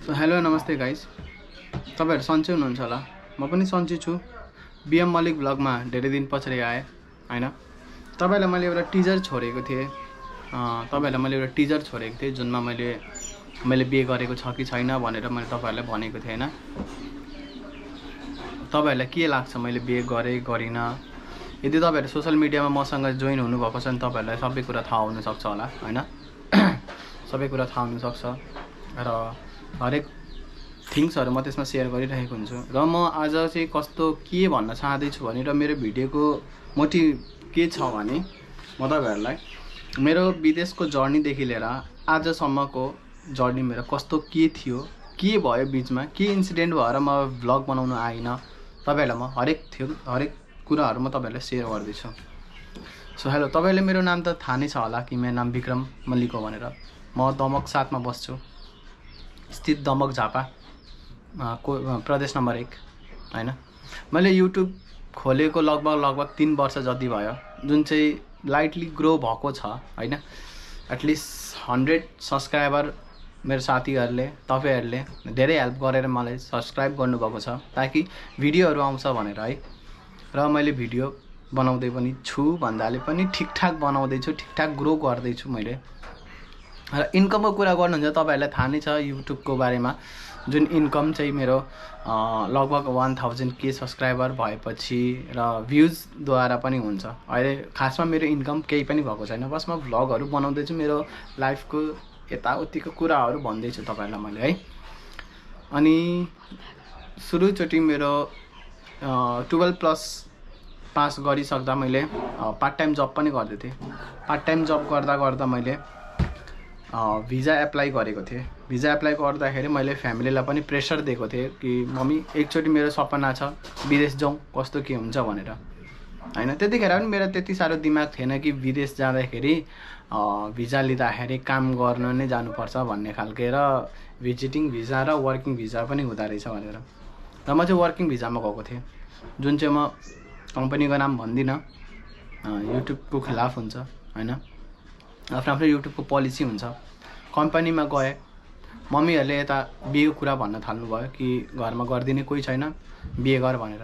So hello नमस्ते guys, तपाईहरु सन्चै हुनुहुन्छ होला। म पनि सन्चै छु। बीएम मलिक भ्लगमा धेरै दिन पछाडि आए हैन। तपाईलाई मैले एउटा टिजर छोडेको थिएँ। जुनमा मैले बिहे गरेको छ कि छैन भनेर मैले तपाईहरुलाई भनेको थिएँ हैन। तपाईहरुलाई के लाग्छ मैले बिहे गरे गरिन? यदि तपाईहरु सोशल मिडियामा मसँग जोइन हुनु भएको छ भने तपाईहरुलाई सबै कुरा थाहा हुन सक्छ होला हैन। सबै कुरा थाहा हुन सक्छ र हरेक थिंग्सहरु म त्यसमा शेयर गरिरहेको हुन्छु। र म आज चाहिँ कस्तो के भन्न चाहदै छु भने र मेरो भिडियोको मोटिभ के छ भने म तपाईहरुलाई मेरो विदेशको जर्नी देखि लिएर आजसम्मको जर्नी मेरो कस्तो के थियो, के भयो बीचमा, के इन्सिडेन्ट भएर म भ्लग बनाउन आइन, तपाईहरुलाई म हरेक कुराहरु म तपाईहरुलाई शेयर गर्दै छु। सो हेलो, तपाईले मेरो नाम त थाहा नै छ होला कि मेरो नाम विक्रम मल्लिक हो भनेर। म दमक 7 मा बस्छु, स्थित दमक झापा प्रदेश नम्बर 1 हैन। मैले युट्युब खोलेको लगभग 3 वर्ष जति भयो, जुन चाहिँ लाइटली ग्रो भएको छ हैन। एटलिस्ट 100 सब्स्क्राइबर मेरो साथीहरुले तपाईहरुले धेरै हेल्प गरेर मलाई सब्स्क्राइब गर्नुभएको छ ताकि भिडियोहरु आउँछ भनेर है। र मैले भिडियो बनाउँदै पनि छु भन्दाले पनि ठीकठाक बनाउँदै छु, ठीकठाक ग्रो गर्दै छु मैले। र इन्कमको कुरा गर्नुहुन्छ तपाईहरुलाई थाहा नै छ युट्युबको बारेमा। जुन इन्कम चाहिँ मेरो लगभग 1000 के सब्स्क्राइबर भएपछि र भ्युज द्वारा पनि हुन्छ। अहिले खासमा मेरो इन्कम केही पनि भएको छैन, बस म भ्लगहरु बनाउँदै छु, मेरो लाइफको यताउतिको कुराहरु भन्दै छु तपाईहरुलाई मैले है। अनि सुरुचोटी मेरो 12+ पास गरिसक्दा मैले पार्ट टाइम जब पनि गर्दै थिएँ। पार्ट टाइम जब गर्दा मैले भिजा एप्लाई गरेको थिएँ। भिजा एप्लाई गर्दाखेरि मैले फ्यामिलीलाई पनि प्रेसर दिएको थिएँ कि मम्मी एकचोटी मेरो सपना छ विदेश जाउँ, कस्तो के हुन्छ भनेर हैन। त्यतिखेर पनि मेरो त्यति साह्रो दिमाग थिएन कि विदेश जाँदाखेरि भिजा लिँदाखेरि काम गर्न नै जानुपर्छ भन्ने खालके, र भिजिटिङ भिजा र वर्किङ भिजा पनि हुँदा रहेछ भनेर। र म चाहिँ वर्किङ भिजामा गएको थिएँ, जुन चाहिँ म कम्पनीको नाम भन्दिन, युट्युबको खिलाफ हुन्छ हैन। आफ्नो युट्युबको पोलिसी हुन्छ। कम्पनीमा गए, मम्मीहरुले यता बिहेको कुरा भन्न थाल्नु भयो कि घरमा गर्दिने कोही छैन, बिहे गर भनेर।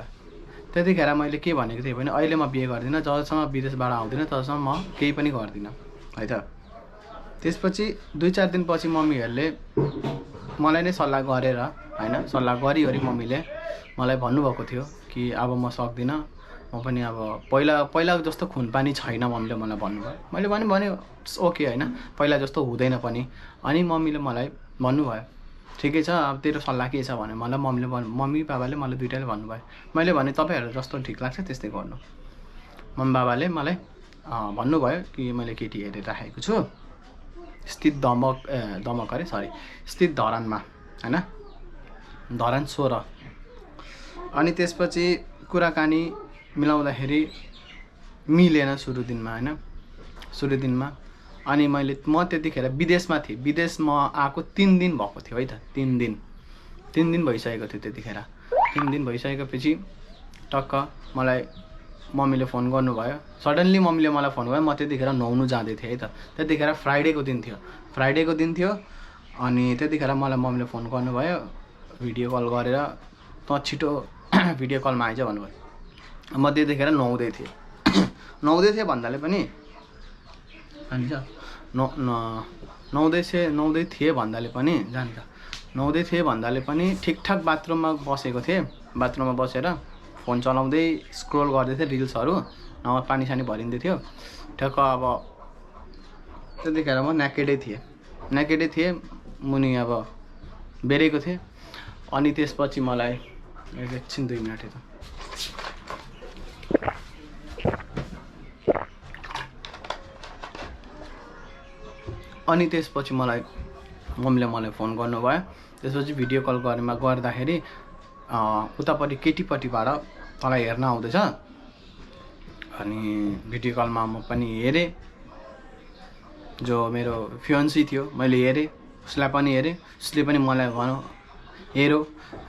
त्यतिखेर मैले के भनेको थिएँ भने अहिले म बिहे गर्दिन, जबसम्म विदेशबाट आउँदिन तबसम्म म केही पनि गर्दिन है त। त्यसपछि 2-4 दिनपछि मम्मीहरुले मलाई नै सल्लाह गरेर हैन, सल्लाह गरिवरी मम्मीले मलाई भन्नुभएको थियो कि अब म सक्दिन, म पनि अब पहिला जस्तो खुनपानी छैन मम्मीले मलाई भन्नुभयो। मैले भने ओके हैन, पहिला जस्तो हुँदैन पनि। अनि मम्मीले मलाई भन्नुभयो ठिकै छ, अब तेरो सल्लाह के छ भने मलाई मम्मी बाबाले मलाई दुईटाले भन्नुभयो। मैले भने तपाईहरु जस्तो ठीक लाग्छ त्यस्तै गर्नु। मम्मी बाबाले मलाई भन्नुभयो कि मैले केटी हेरिराखेको छु स्थित स्थित धरानमा हैन, धरान 16। अनि त्यसपछि कुराकानी मिलाउँदाखेरि मिलेन सुरु दिनमा। अनि म त्यतिखेर विदेशमा थिएँ। विदेश म आएको 3 दिन भएको थियो है त। 3 दिन भइसकेको थियो त्यतिखेर। 3 दिन भइसकेपछि टक्क मलाई मम्मीले फोन गर्नुभयो। सडनली मम्मीले मलाई फोन गर्यो। म त्यतिखेर नुहाउनु जाँदै थिएँ है त। त्यतिखेर फ्राइडेको दिन थियो। अनि त्यतिखेर मलाई मम्मीले फोन गर्नुभयो, भिडियो कल गरेर त छिटो भिडियो कलमा आइज भन्नुभयो। म त्यतिखेर नुहाउँदै थिएँ भन्दाले पनि ठीकठाक बाथरुममा बसेको थिएँ। बाथरुममा बसेर फोन चलाउँदै स्क्रोल गर्दै थिएँ रिल्सहरु, नभए पानी सानी भरिँदै थियो। ठक्क अब त्यतिखेर म न्याकेडै थिएँ, मुनि अब बेरेको थिएँ। अनि त्यसपछि मलाई एकछिन 2 मिनेट है त। अनि त्यसपछि मम्मीले मलाई फोन गर्नुभयो। त्यसपछि भिडियो कल गर्दाखेरि उतापट्टि केटीपट्टिबाट तँलाई हेर्न आउँदैछ। अनि भिडियो कलमा म पनि हेरेँ, जो मेरो फियोन्सी थियो मैले हेरेँ, उसलाई पनि हेरेँ, उसले पनि मलाई भन्यो हेरो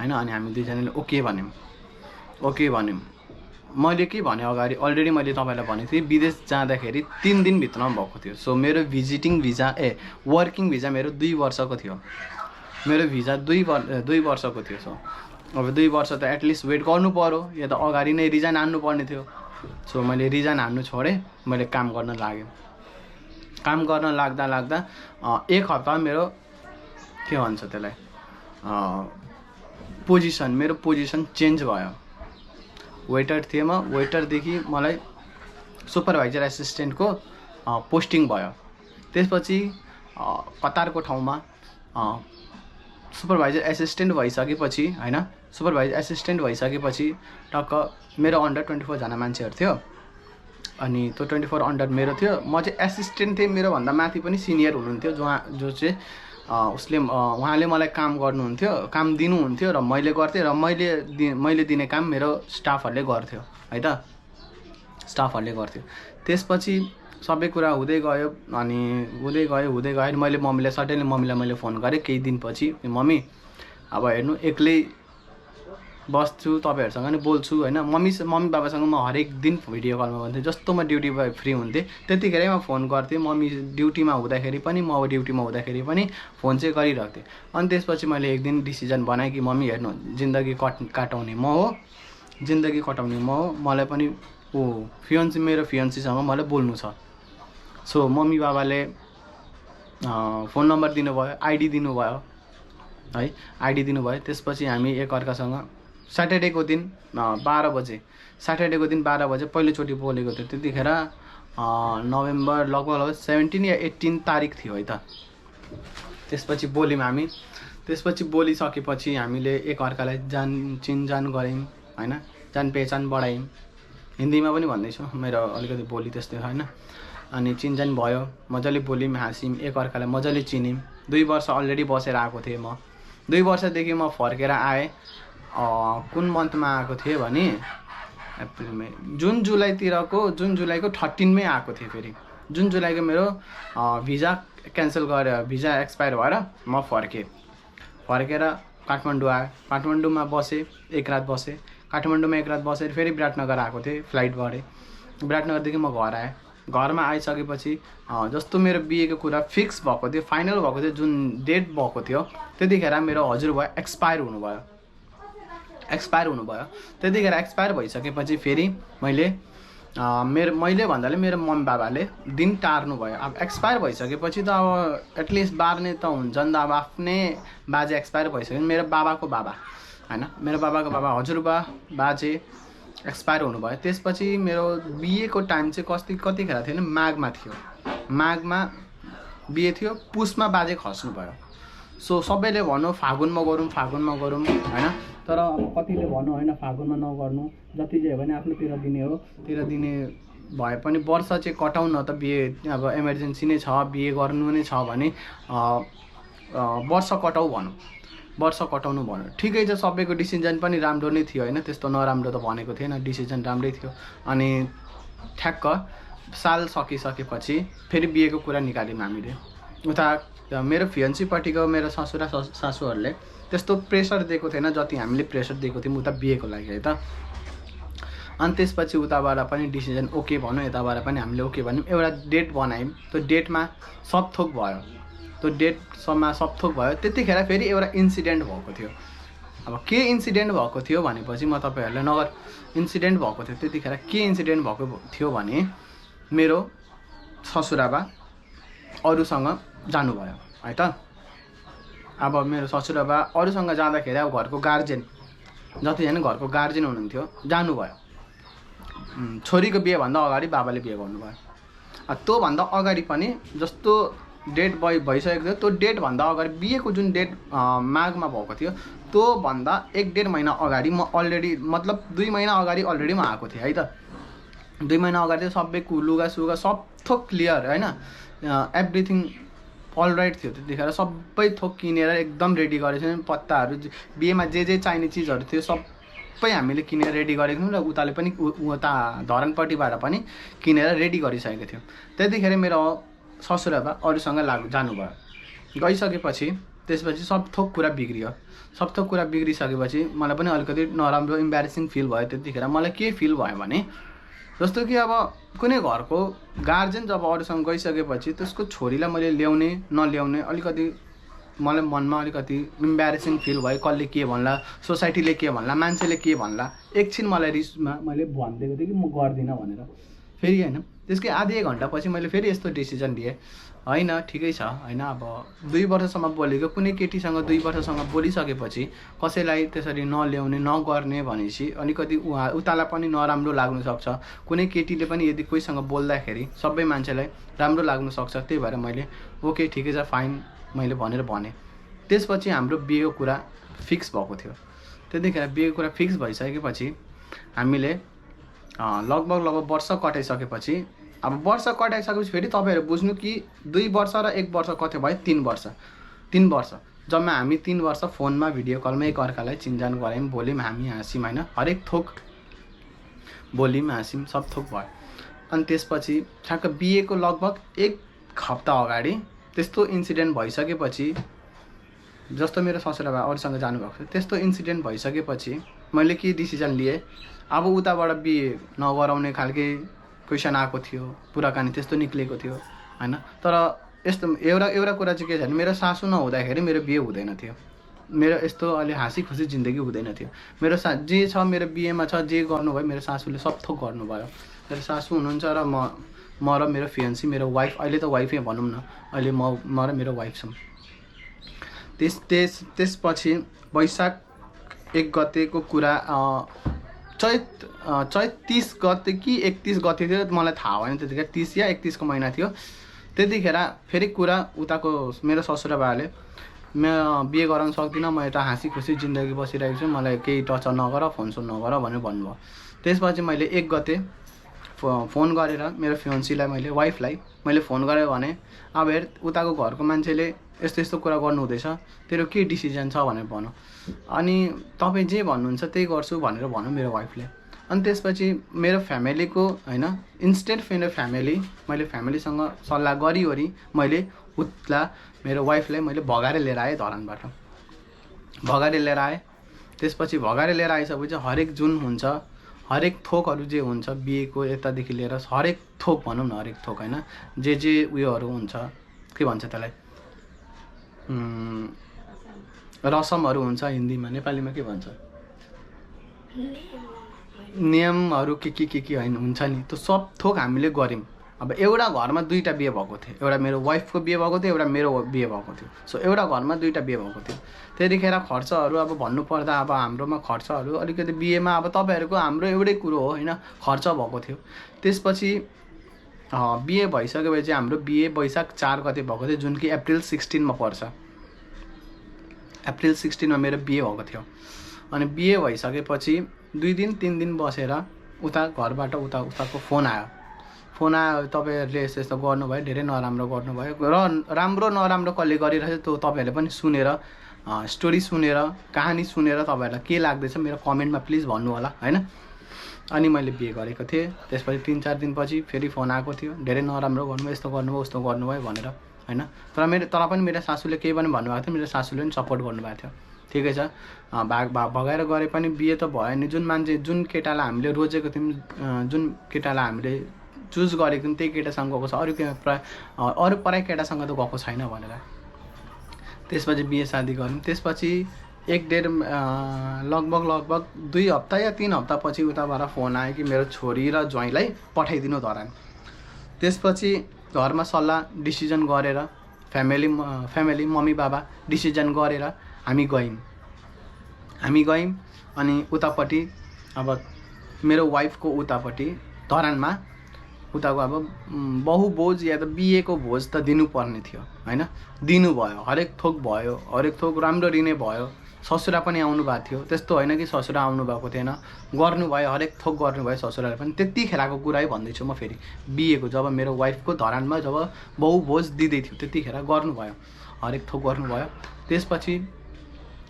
हैन। अनि हामी दुईजनाले ओके भन्यौं। मैले के भने अगाडि अलरेडी मैले तपाईलाई भनेको थिएँ विदेश जाँदाखेरि 3 दिन भित्रमा भएको थियो। सो मेरो वर्किङ भिजा मेरो 2 वर्षको थियो। मेरो भिजा 2 वर्षको थियो। सो अब 2 वर्ष त एटलिस्ट वेट गर्नु पर्यो, या त अगाडि नै रिजाइन हान्नु पर्ने थियो। सो मैले रिजाइन हान्नु छोडेँ, मैले काम गर्न लागेँ। काम गर्न लाग्दा 1 हप्ता मेरो के भन्छ त्यसलाई मेरो पोजिसन चेन्ज भयो। वेटर थिएँ म, वेटरदेखि मलाई सुपरभाइजर एसिस्टेन्टको पोस्टिङ भयो। त्यसपछि कतारको ठाउँमा सुपरभाइजर एसिस्टेन्ट भइसकेपछि हैन, सुपरभाइजर एसिस्टेन्ट भइसकेपछि टक्क मेरो अन्डर 24 जना मान्छेहरू थियो। अनि त्यो 24 अन्डर मेरो थियो। म चाहिँ एसिस्टेन्ट थिएँ, मेरो भन्दा माथि पनि सिनियर हुनुहुन्थ्यो जो चाहिँ उहाँले मलाई काम गर्नुहुन्थ्यो, काम दिनुहुन्थ्यो र मैले गर्थेँ, र मैले दिने काम मेरो स्टाफहरूले गर्थ्यो है त, स्टाफहरूले गर्थ्यो। त्यसपछि सबै कुरा हुँदै गयो, अनि हुँदै गयो मैले सडनली मम्मीलाई मैले फोन गरेँ केही दिनपछि, मम्मी अब हेर्नु एक्लै बस्छु, तपाईँहरूसँग नि बोल्छु होइन। मम्मी बाबासँग म हरेक दिन भिडियो कलमा भन्थेँ, जस्तो म ड्युटी फ्री हुन्थेँ त्यतिखेरै म फोन गर्थेँ। मम्मी ड्युटीमा हुँदाखेरि पनि, म अब ड्युटीमा हुँदाखेरि पनि फोन चाहिँ गरिरहेको थिएँ। अनि त्यसपछि मैले एक दिन डिसिजन बनाएँ कि मम्मी हेर्नु, जिन्दगी काटाउने म हो, मलाई पनि मेरो फियन्सीसँग मलाई बोल्नु छ। सो मम्मी बाबाले फोन नम्बर दिनुभयो, आइडी दिनुभयो है, आइडी दिनुभयो। त्यसपछि हामी एकअर्कासँग सैटरडेको दिन 12 बजे पहिलोचोटि बोलेको थियो। त्यतिखेर नोभेम्बर लगभग 17 या 18 तारिक थियो है त। त्यसपछि बोल्यौँ हामी। त्यसपछि बोलिसकेपछि हामीले एकअर्कालाई चिनजान गऱ्यौँ होइन, जान पहिचान बढायौँ। हिन्दीमा पनि भन्दैछु, मेरो अलिकति बोली त्यस्तै होइन। अनि चिनजान भयो, मजाले बोल्यौँ, हाँस्यौँ, एकअर्कालाई मजाले चिन्यौँ। 2 वर्ष अलरेडी बसेर आएको थिएँ म। 2 वर्षदेखि म फर्केर आएँ। कुन मन्थमा आएको थिएँ भने अप्रिल मे जुन जुलाईको 13 मै आएको थिएँ। फेरि जुन जुलाईको मेरो भिजा क्यान्सल गरेर, भिजा एक्सपायर भएर म फर्केर काठमाडौँ आएँ। काठमाडौँमा बसेँ, 1 रात बसेँ। काठमाडौँमा 1 रात बसेर फेरि विराटनगर आएको थिएँ, फ्लाइट गरेँ। विराटनगरदेखि म घर आएँ। घरमा आइसकेपछि जस्तो मेरो बिहेको कुरा फिक्स भएको थियो, फाइनल भएको थियो, जुन डेट भएको थियो त्यतिखेर मेरो हजुरबा एक्सपायर हुनुभयो। त्यतिखेर एक्सपायर भइसकेपछि फेरि मैले भन्दाले मेरो मम्मी बाबाले दिन टार्नु भयो। अब एक्सपायर भइसकेपछि त अब एटलिस्ट बार्ने त हुन्छ नि त। अब आफ्नै बाजे एक्सपायर भइसक्यो, मेरो बाबाको बाबा होइन, मेरो बाबाको बाबा हजुरबा बाजे एक्सपायर हुनुभयो। त्यसपछि मेरो बिहेको टाइम चाहिँ कतिखेर थियो भने माघमा थियो। माघमा बिहे थियो, पुसमा बाजे खस्नुभयो। सो सबैले भन्नु फागुनमा गरौँ होइन, तर अब कतिले भन्नु होइन फागुनमा नगर्नु, जति जे भने आफ्नो 13 दिने हो, 13 दिने भए पनि वर्ष चाहिँ कटाउन न त। बिहे अब इमर्जेन्सी नै छ, बिहे गर्नु नै छ भने वर्ष कटाउनु भन्नु ठिकै छ। सबैको डिसिजन पनि राम्रो नै थियो होइन, त्यस्तो नराम्रो त भनेको थिएन, डिसिजन राम्रै थियो। अनि ठ्याक्क साल सकिसकेपछि फेरि बिहेको कुरा निकाल्यौँ हामीले। उता मेरो फियन्सीपट्टिको मेरो ससुरा सासूहरूले त्यस्तो प्रेसर दिएको थिएन जति हामीले प्रेसर दिएको थियौँ उता बिहेको लागि है त। अनि त्यसपछि उताबाट पनि डिसिजन ओके भन्यो, यताबाट पनि हामीले ओके भन्यौँ। एउटा डेट बनायौँ, त्यो डेटमा सबथोक भयो। त्यतिखेर फेरि एउटा इन्सिडेन्ट भएको थियो। अब के इन्सिडेन्ट भएको थियो भनेपछि म तपाईँहरूलाई इन्सिडेन्ट भएको थियो। त्यतिखेर के इन्सिडेन्ट भएको थियो भने मेरो ससुराबा अरूसँग जानुभयो है त। अब मेरो ससुराबा अरूसँग जाँदाखेरि अब घरको गार्जेन जतिजना घरको गार्जेन हुनुहुन्थ्यो जानुभयो। छोरीको बिहेभन्दा अगाडि बाबाले बिहे गर्नुभयो। त्योभन्दा अगाडि पनि जस्तो डेट भइसकेको थियो, त्यो डेटभन्दा अगाडि बिहेको जुन डेट माघमा भएको थियो त्योभन्दा 1-1.5 महिना अगाडि म अलरेडी, मतलब 2 महिना अगाडि अलरेडी म आएको थिएँ है त। 2 महिना अगाडि सबै लुगासुगा सब थोक क्लियर होइन, एभ्रिथिङ अल राइट थियो। त्यतिखेर सबै थोक किनेर एकदम रेडी गरेको थियौँ। पत्ताहरू, बिहेमा जे चाहिने चिजहरू थियो सबै हामीले किनेर रेडी गरेको थियौँ, र उताले पनि उता धरानपट्टिबाट पनि किनेर रेडी गरिसकेको थियो। त्यतिखेर मेरो ससुराबा अरूसँग जानुभयो। गइसकेपछि त्यसपछि सब थोक कुरा बिग्रिसकेपछि मलाई पनि अलिकति नराम्रो इम्बेरेसिङ फिल भयो। त्यतिखेर मलाई के फिल भयो भने जस्तो कि अब कुनै घरको गार्जेन जब अरूसँग गइसकेपछि त्यसको छोरीलाई मैले ल्याउने नल्याउने अलिकति मलाई मनमा अलिकति इम्ब्यारेसिङ फिल भयो, कसले के भन्ला, सोसाइटीले के भन्ला, मान्छेले के भन्ला। एकछिन मलाई रिसमा मैले भनिदिएको थिएँ कि म गर्दिनँ भनेर। फेरि होइन, त्यसकै आधी 1 घन्टापछि मैले फेरि यस्तो डिसिजन लिएँ, होइन ठिकै छ होइन, अब 2 वर्षसम्म बोलेको कुनै केटीसँग 2 वर्षसँग बोलिसकेपछि कसैलाई त्यसरी नल्याउने नगर्ने भनेपछि अलिकति उतालाई पनि नराम्रो लाग्नुसक्छ। कुनै केटीले पनि यदि कोहीसँग बोल्दाखेरि सबै मान्छेलाई राम्रो लाग्नुसक्छ। त्यही भएर मैले ओके ठिकै छ फाइन मैले भनेर भने। त्यसपछि हाम्रो बिहेको कुरा फिक्स भएको थियो। त्यतिखेर बिहेको कुरा फिक्स भइसकेपछि हामीले लगभग वर्ष कटाइसकेपछि, अब वर्ष कटाइसकेपछि फेरि तपाईँहरू बुझ्नु कि 2 वर्ष र 1 वर्ष कति भयो, 3 वर्ष। 3 वर्ष जम्मा हामी 3 वर्ष फोनमा भिडियो कलमा एकअर्कालाई चिनजान गऱ्यौँ, बोल्यौँ, हामी हाँस्यौँ होइन, हरेक थोक बोल्यौँ हाँस्यौँ, सब थोक भयो। अनि त्यसपछि ठ्याक्क बिहेको लगभग 1 हप्ता अगाडि त्यस्तो इन्सिडेन्ट भइसकेपछि, जस्तो मेरो ससुरा बा अरूसँग जानुभएको थियो त्यस्तो इन्सिडेन्ट भइसकेपछि मैले के डिसिजन लिएँ, अब उताबाट बिहे नगराउने खालके क्वेसन आएको थियो, कुराकानी त्यस्तो निक्लेको थियो होइन। तर यस्तो एउटा कुरा चाहिँ के छ भने मेरो सासू नहुँदाखेरि मेरो बिहे हुँदैन थियो, मेरो यस्तो अलि हाँसी खुसी जिन्दगी हुँदैन थियो। मेरो जे छ मेरो बिहेमा छ, जे गर्नुभयो मेरो सासूले सब थोक गर्नुभयो। मेरो सासू हुनुहुन्छ र म र मेरो फियन्सी, मेरो वाइफ, अहिले त वाइफै भनौँ न, अहिले म र मेरो वाइफ छौँ। त्यसपछि वैशाख 1 गतेको कुरा, चैत 30 गते कि 31 गते थियो मलाई थाहा भएन, त्यतिखेर 30 या 31 को महिना थियो। त्यतिखेर फेरि कुरा उताको मेरो ससुराबाले म बिहे गराउन सक्दिनँ, म यता हाँसी खुसी जिन्दगी बसिरहेको छु, मलाई केही टचर नगर, फोनसोन नगर भनेर भन्नुभयो। त्यसपछि मैले 1 गते फोन गरेर मेरो फियोन्सीलाई वाइफलाई मैले फोन गरेर भने, अब हेर उताको घरको मान्छेले यस्तो यस्तो कुरा गर्नु हुँदैछ, तेरो के डिसिजन छ भनेर भनौँ, अनि तपाईँ जे भन्नुहुन्छ त्यही गर्छु भनेर भनौँ मेरो वाइफले। अनि त्यसपछि मेरो फ्यामिलीको होइन, इन्स्टेन्ट मेरो फ्यामिली, मैले फ्यामिलीसँग सल्लाह गरिवरी मैले मेरो वाइफलाई मैले भगाएर लिएर आएँ धरानबाट, भगाएर लिएर आएँ। त्यसपछि भगाएर लिएर आइसकेपछि हरेक जुन हुन्छ, हरेक थोकहरू जे हुन्छ बिहेको यतादेखि लिएर हरेक थोक भनौँ न, हरेक थोक होइन, जे उयोहरू हुन्छ, के भन्छ त्यसलाई, रसमहरू हुन्छ हिन्दीमा, नेपालीमा के भन्छ, नियमहरू के होइन हुन्छ नि, त्यो सब थोक हामीले गऱ्यौँ। अब एउटा घरमा 2टा बिहे भएको थियो, एउटा मेरो वाइफको बिहे भएको थियो, एउटा मेरो बिहे भएको थियो। सो एउटा घरमा 2टा बिहे भएको थियो। त्यतिखेर खर्चहरू अब भन्नुपर्दा अब हाम्रोमा खर्चहरू अलिकति बिहेमा अब तपाईँहरूको हाम्रो एउटै कुरो हो होइन, खर्च भएको थियो। त्यसपछि बिहे भइसकेपछि हाम्रो बिहे वैशाख 4 गते भएको थियो, जुन कि अप्रिल 16 मा पर्छ। अप्रिल 16 मा मेरो बिहे भएको थियो। अनि बिहे भइसकेपछि 2 दिन 3 दिन बसेर उता घरबाट उताको फोन आयो, तपाईँहरूले यस्तो यस्तो गर्नुभयो, धेरै नराम्रो गर्नुभयो र राम्रो नराम्रो कसले गरिरहेछ त्यो तपाईँहरूले पनि सुनेर, स्टोरी सुनेर, कहानी सुनेर तपाईँहरूलाई के लाग्दैछ मेरो कमेन्टमा प्लिज भन्नु होला होइन। अनि मैले बिहे गरेको थिएँ। त्यसपछि 3-4 दिनपछि फेरि फोन आएको थियो, धेरै नराम्रो गर्नुभयो, यस्तो गर्नुभयो उस्तो गर्नुभयो भनेर होइन। तर पनि मेरो सासूले केही पनि भन्नुभएको थियो, मेरो सासूले पनि सपोर्ट गर्नुभएको थियो। ठिकै छ, भगाएर गरे पनि बिहे त भयो नि। जुन केटालाई हामीले रोजेको थियौँ, जुन केटालाई हामीले चुज गरेको थियौँ त्यही केटासँग गएको छ, अरू पराई केटासँग त गएको छैन भनेर। त्यसपछि बिहे शादी गऱ्यौँ। त्यसपछि 1-1.5 लगभग 2 हप्ता या 3 हप्तापछि उताबाट फोन आयो कि मेरो छोरी र ज्वाइँलाई पठाइदिनु धरान। त्यसपछि घरमा सल्लाह डिसिजन गरेर फ्यामिली मम्मी बाबा डिसिजन गरेर हामी गयौँ। अनि उतापट्टि अब मेरो वाइफको उतापट्टि धरानमा उताको अब बहुभोज या त बिहेको भोज त दिनुपर्ने थियो होइन, दिनुभयो, हरेक थोक भयो, हरेक थोक राम्ररी नै भयो। ससुरा पनि आउनु भएको थियो, त्यस्तो होइन कि ससुरा आउनु भएको थिएन, गर्नुभयो, हरेक थोक गर्नुभयो ससुराले पनि। त्यतिखेरको कुरै भन्दैछु म फेरि, बिहेको जब मेरो वाइफको धरानमा जब बहुभोज दिँदै थियो त्यतिखेर गर्नुभयो, हरेक थोक गर्नुभयो। त्यसपछि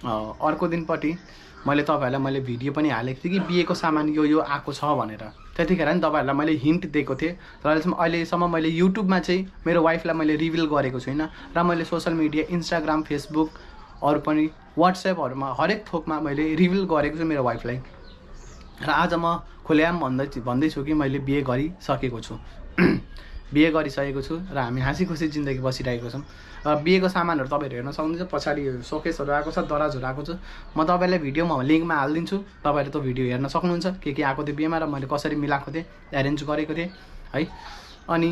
अर्को दिनपट्टि मैले भिडियो पनि हालेको थिएँ कि बिहेको सामान यो आएको छ भनेर। त्यतिखेर नि तपाईँहरूलाई मैले हिन्ट दिएको थिएँ, तर अहिलेसम्म मैले युट्युबमा चाहिँ मेरो वाइफलाई मैले रिभिल गरेको छुइनँ र मैले सोसल मिडिया इन्स्टाग्राम, फेसबुक, अरू पनि वाट्सएपहरूमा हरेक थोकमा मैले रिभिल गरेको छु मेरो वाइफलाई। र आज म खुलेआम भन्दैछु कि मैले बिहे गरिसकेको छु। बिहे गरिसकेको छु र हामी हाँसी खुसी जिन्दगी बसिरहेको छौँ। र बिहेको सामानहरू तपाईँहरू हेर्न सक्नुहुन्छ, पछाडि सोकेसहरू आएको छ, दराजहरू आएको छ। म तपाईँलाई भिडियोमा लिङ्कमा हालिदिन्छु, तपाईँहरू त्यो भिडियो हेर्न सक्नुहुन्छ के आएको थियो बिहेमा र मैले कसरी मिलाएको थिएँ, एरेन्ज गरेको थिएँ है। अनि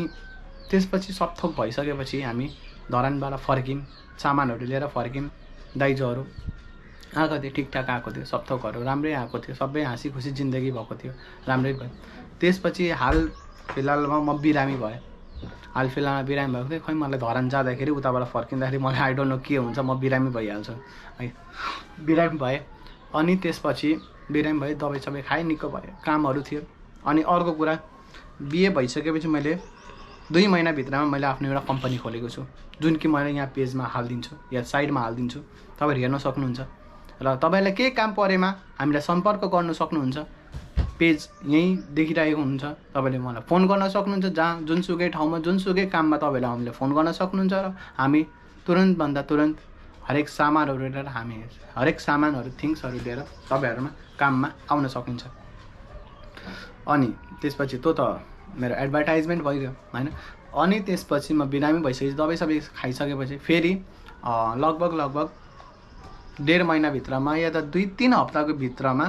त्यसपछि सबथोक भइसकेपछि हामी धरानबाट फर्क्यौँ, सामानहरू लिएर फर्क्यौँ। दाइजोहरू आएको थियो, ठिकठाक आएको थियो, सबथोकहरू राम्रै आएको थियो, सबै हाँसी खुसी जिन्दगी भएको थियो, राम्रै भयो। त्यसपछि हाल फिलहालमा म बिरामी भएँ। हाल फिलहालमा बिरामी भएको थियो। खै मलाई धरान जाँदाखेरि उताबाट फर्किँदाखेरि मलाई आई डोन्ट नो के हुन्छ, म बिरामी भइहाल्छु है। बिरामी भएँ। अनि त्यसपछि बिरामी भएँ, दबाई सबै खाएँ, निको भयो, कामहरू थियो। अनि अर्को कुरा, बिहे भइसकेपछि मैले 2 महिनाभित्रमा मैले आफ्नो एउटा कम्पनी खोलेको छु, जुन कि मैले यहाँ पेजमा हालिदिन्छु या साइडमा हालिदिन्छु, तपाईँहरू हेर्न सक्नुहुन्छ। र तपाईँलाई केही काम परेमा हामीलाई सम्पर्क गर्नु सक्नुहुन्छ। पेज यहीँ देखिरहेको हुन्छ, तपाईँले मलाई फोन गर्न सक्नुहुन्छ। जहाँ जुनसुकै ठाउँमा जुनसुकै काममा तपाईँले हामीले फोन गर्न सक्नुहुन्छ र हामी तुरन्तभन्दा तुरन्त हरेक सामानहरू लिएर थिङ्सहरू लिएर तपाईँहरूमा काममा आउन सकिन्छ। अनि त्यसपछि त्यो त मेरो एडभर्टाइजमेन्ट भइगयो होइन। अनि त्यसपछि म बिरामी भइसकेपछि दबाई सबै खाइसकेपछि फेरि लगभग 1.5 महिनाभित्रमा या त 2-3 हप्ताको भित्रमा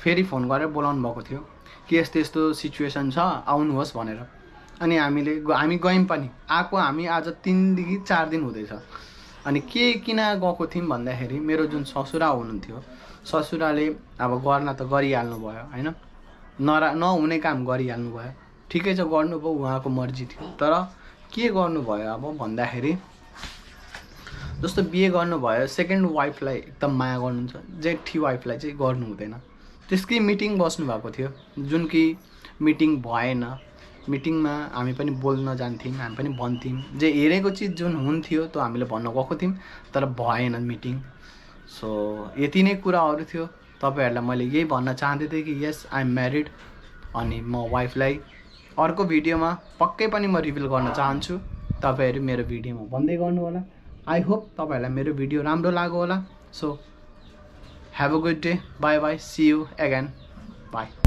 फेरि फोन गरेर बोलाउनु भएको थियो कि यस्तो यस्तो सिचुएसन छ, आउनुहोस् भनेर। अनि हामी गयौँ पनि। आएको हामी आज 3 देखि 4 दिन हुँदैछ। अनि किन गएको थियौँ भन्दाखेरि मेरो जुन ससुरा हुनुहुन्थ्यो, ससुराले अब गर्न त गरिहाल्नु भयो होइन, नहुने काम गरिहाल्नु भयो, ठिकै छ गर्नुभयो, उहाँको मर्जी थियो। तर के गर्नुभयो अब भन्दाखेरि, जस्तो बिहे गर्नुभयो, सेकेन्ड वाइफलाई एकदम माया गर्नुहुन्छ, जेठी वाइफलाई चाहिँ गर्नु हुँदैन। त्यसकै मिटिङ बस्नुभएको थियो, जुन कि मिटिङ भएन। मिटिङमा हामी पनि बोल्न जान्थ्यौँ, हामी पनि भन्थ्यौँ, जे हेरेको चिज जुन हुन्थ्यो त्यो हामीले भन्न गएको थियौँ, तर भएन मिटिङ। सो यति नै कुराहरू थियो। तपाईँहरूलाई मैले यही भन्न चाहन्दै थिएँ कि यस आई एम म्यारिड। अनि म वाइफलाई अर्को भिडियोमा पक्कै पनि म रिभिल गर्न चाहन्छु। तपाईँहरू मेरो भिडियोमा भन्दै गर्नु होला। आई होप तपाईँहरूलाई मेरो भिडियो राम्रो लाग्यो होला। So have a good day. Bye bye. See you again. Bye.